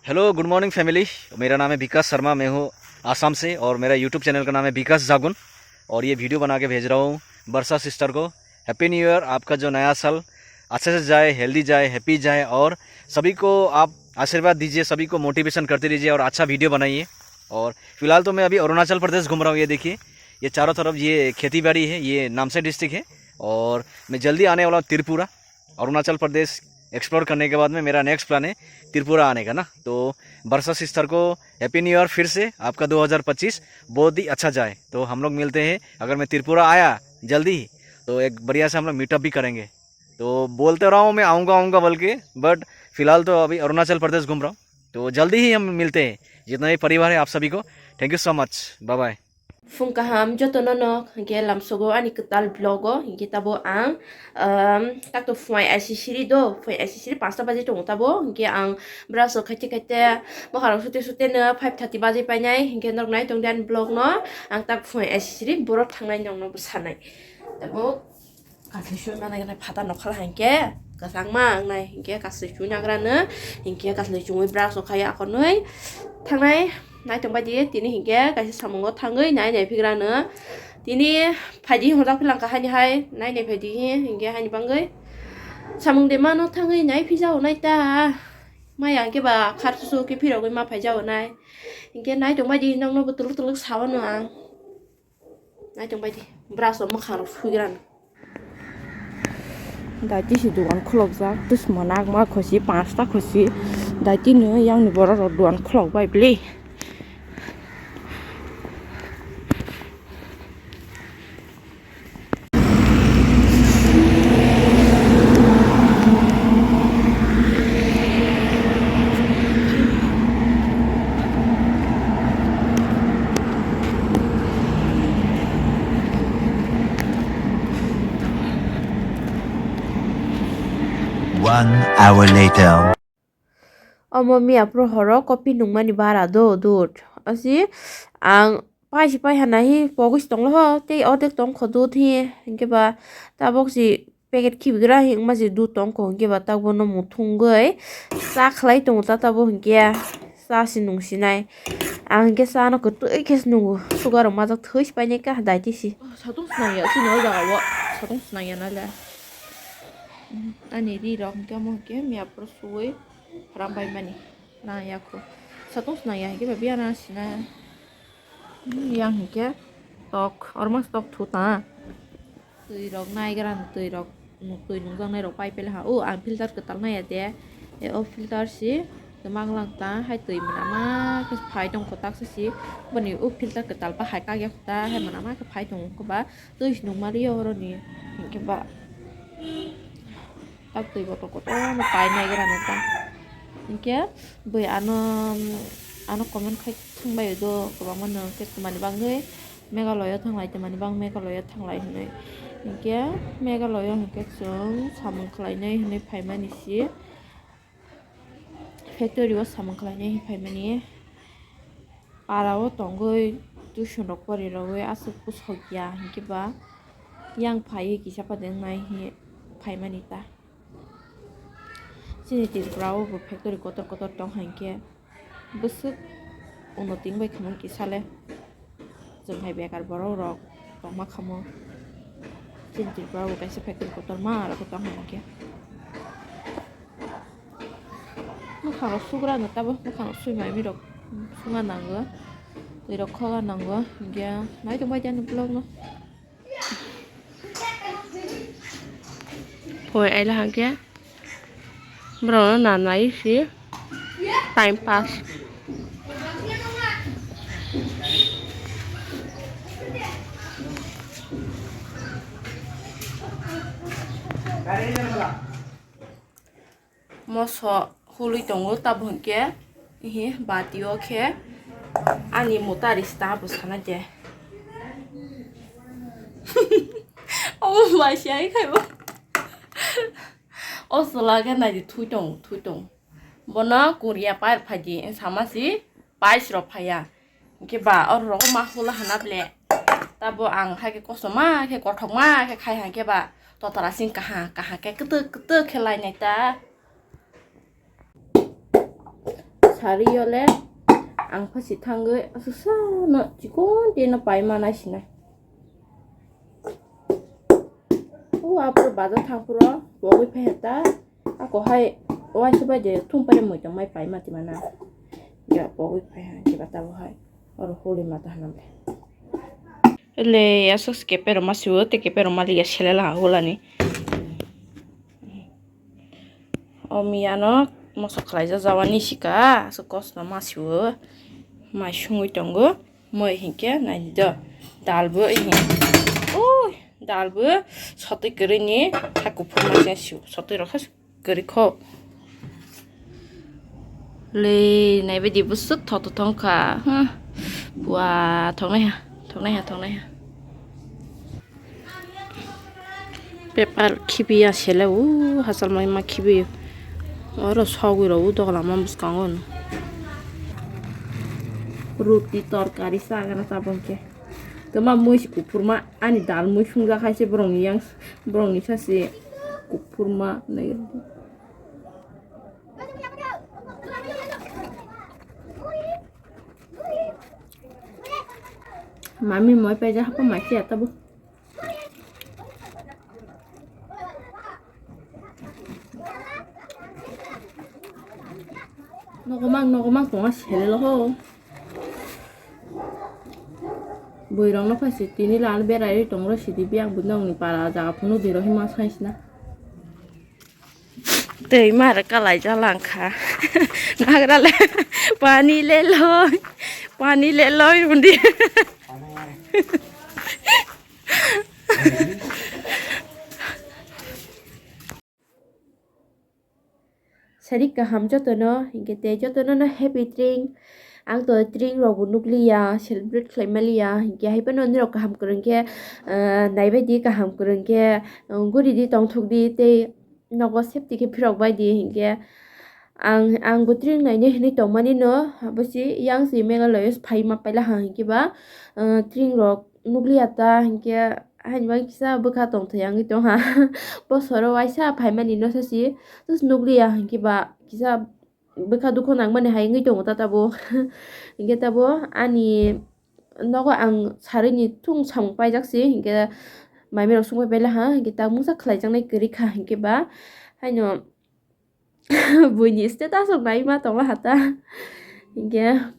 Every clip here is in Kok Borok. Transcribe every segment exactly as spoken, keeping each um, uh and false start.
Hello, good morning family. मेरा नाम है विकास शर्मा, मैं हूँ आसाम से और मेरा यूट्यूब चैनल का नाम है विकास जागुन। और ये वीडियो बना के भेज रहा हूँ वर्षा सिस्टर को। Happy new year. आपका जो नया साल अच्छे से जाए, हेल्दी जाए, हैप्पी जाए और सभी को आप आशीर्वाद दीजिए, सभी को मोटिवेशन करते रहिए और अच्छा वीडियो बनाइए। और फिलहाल तो मैं अभी अरुणाचल प्रदेश घूम रहा हूँ। ये देखिए, ये चारों तरफ ये खेती बाड़ी है, ये नामसाई डिस्ट्रिक्ट है। और मैं जल्दी आने वाला हूँ त्रिपुरा। अरुणाचल प्रदेश एक्सप्लोर करने के बाद में मेरा नेक्स्ट प्लान है त्रिपुरा आने का ना। तो वर्षा सिस्टर को हैप्पी न्यू ईयर फिर से, आपका दो हज़ार पच्चीस बहुत ही अच्छा जाए। तो हम लोग मिलते हैं, अगर मैं त्रिपुरा आया जल्दी ही, तो एक बढ़िया से हम लोग मीटअप भी करेंगे। तो बोलते रहा हूँ मैं आऊँगा आऊँगा बोल के, बट फिलहाल तो अभी अरुणाचल प्रदेश घूम रहा हूँ। तो जल्दी ही हम मिलते हैं, जितना भी परिवार है आप सभी को। Thank you so much, bye bye। Phung kaham jotono no, hingke lamsogo ani kwtal vlog o, hingke tabo ang, um, takto phunai aisisiri do, phunai aisisiri panchta baje tongo tabo, hingke ang brush rok khaite khaite, mokhang rok sute sute no five thirty baje painai, hingke norok nai tongdi ani vlog no, ang tak phunai aisisiri borok thangnai nongno bwsanai. Tabo, Kathoi sui mane gana phatha nokha hingke kwchangma wngnai hingke kathoi sui nagrano hingke kathoi chumui brush rok khai akonoi thangnai naitok baidi tini hingke kaisa samungo thangwi nai nai phigrano tini phaidi hwnjak philang kahani hai nai nai phaidi hi hingke haini bangwi samung de mano thangwi nai phijao nai ta maya hingke ba khar susu khe phirogwi ma phaijao nai hingke naitok baidi nokno bo tuluk tuluk sao no ang. Naitok bai di, brush rok mwkhang rok suigrano. Daiti si dogan khulukjak, tus mwnakma khusi, panchta khusi, daiti no yang ni borok rok dogan khuluk bai bili. One hour later. Omo miya phuru horo kopi nungmani bara do dud. Asi ang paisi paiha nai hi pogwi si tonglo ho tei ordek tongkho dud hi hinkhe ba tabok si packet khibigra hi wngma si dud tongkho hinkhe ba tabok bono muthungwi cha khlai tongo ta tabok hinkhe cha si nungsinai ang hinkhe cha no kwtwi khe se nungo sugar rok majak thwi si painai kha daiti si. Satung swnam ya chini o jaga o satung swnam ya nai le. Ani ri rok hwnkhe omo hwnkhe miya phuru suwi ram bai mani nang ya kho. Satung swnam ya hwnkhe ba biyana sina yang hwnkhe tok ormas tok thu ta. Twi rok nai gra twi rok twi nungjaknai rok pai pele ha o ang filter kwtal nai ya de. E o filter si kwmang lang ta hai twi mwnama khe phai tong kho tak se si boni o filter kwtal ba hai kak ya kho ta hai mwnama khe phai tong kho ba. Twi si nung mali yo oro ni hinkhe ba tak twi bottle kotor no pai nai gra nang ta hinkhe bui ano ano comment khai thung bai do kwbangma no hinkhe twmani bagwi Meghalaya thanglai twmani bang Meghalaya thanglai hinwi hinkhe Meghalaya hinkhe chwng samung khlainai hinwi phaimani si. Factory o samung khlainai hinwi phaimani para o tongwi tuition rok pori rogwi aswk bwswk ya hinkhe ba yang phaiwi kisa pade wngnai hinwi phaimani ta. Chini Tripura o bo factory kotor kotor tong hinkhe bwswk unnoti wngbai khwmani kisa le. Chwng hai bekar borok rok tongma khamo. Chini Tripura o kaisa factory kotorma rok tong hai khe. Mwkhang rok sugra no tabo mwkhang rok sui mai mi rok sunga nango. Twi rok khoga nango. Hinkhe nai tong bai jani vlog no. Hoi aila hangke borok no nanai si time pass. Moso hului tongo tabo hinkhe hi bati o khe ani motari sta bo sana je. Omo bai si ai khaibo. O chwla khe nai di thui tong thui tong. Bono Korea pai phaidi sama si pais rok phaiya. Hinkhe ba oro rogo ma hula hana ble. Tabo ang haikhe kosom ma khe kothok ma khe khai haikhe ba totora sing kaha kaha khe kwtwk kwtwk khe lainai ta. Sari yole ang phasi thangwi aswk sa no chikon tino pai mana sinai. O apor bazar thangphuru pogwi phai ta. Ako hai waisa bai je thum pai mui tong mai pai mati mana. Ya pogwi phai ha je bata bo hai. Oro holi mata hanam le. Le aswk kepe roma siwo te kepe roma liya selela holani. O miyano moso khlaijak jawani sika, aswk kosno masiwo, mai sungwi tongo, moi hinkhe naidi do, dalbo, ui, dalbo sotwi kwrwini ha kuphur masa siwo, sotwi rokha kwrwi kho. Le naibaidi bwswk thoto thongkha, huh, bua thoknaiha, thoknaiha, thoknaiha. Paper khibiya sele o hachal mai ma khibiyo. Oro sogwi rw o doglama bwskango no. Ruti torkari chagana tabuk khe. Toma mui se kuphurma ani dal mui sungjak hai se borokni yang borokni sasi kuphurma nai. Mami moi paija hapa mai se tabuk. Nogo mang nogo mang tongo selelo ho. Bwrwi rok no phai si tini lal berai tongo sidi biyang bo nongni para jaga phunuk di rohi ma sai sina. Twi mare kalai jalangkha. Nagra le pani le loi. Pani le loi undi. Sarik kaham jotono, hinkhe tei jotono no happy tring. Ang to tring rok bo nukliya, celebrate khlai maliya, hinkhe hai phano nirok kaham kwrwng khe, ah, naibaidi kaham kwrwng khe, um, guridi tongthokdi tei nogo safety khe phirok baidi hinkhe. Ang, ang bo tring nainai hinwi tongmani no, abo si yang si Meghalaya phai ma paila ha hinkhe ba, ah, tring rok nukliya ta hinkhe. Haini bagwi kisa bwkha tongthai wngwi tongha. Bosoro waisa phaimani no sasi, just nukliya hinkhe ba kisa bwkha dukhu nangmani hai wngwi tongo ta tabuk. Hinkhe tabuk ani nogo ang sarwi ni thung samung paijak si, hinkhe mami rok sungwi paila ha, hinkhe tak mungsa khlaijaknai kwrwi kha hinkhe ba. Haino buini status rok nai ma tongla hata. Hinkhe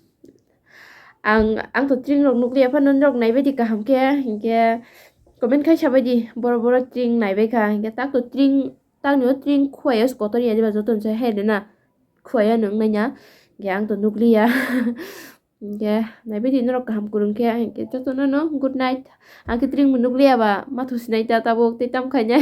ang, ang to tring rok nukliya phano norok naibaidi kaham khe, hinkhe comment khai sabaidi, borok borok tring naibaikha, hinkhe tak to tring, takni o tring khuaio se kotor ya diba jotono se hai rwna khuaio nung naina, hinkhe ang to nukliya. Hinkhe naibaidi norok kaham kwrwng khe, hinkhe jotono no good night. Ang khe tring bo nukliya ba, ma thusinai ta tabuk tei tam khainai.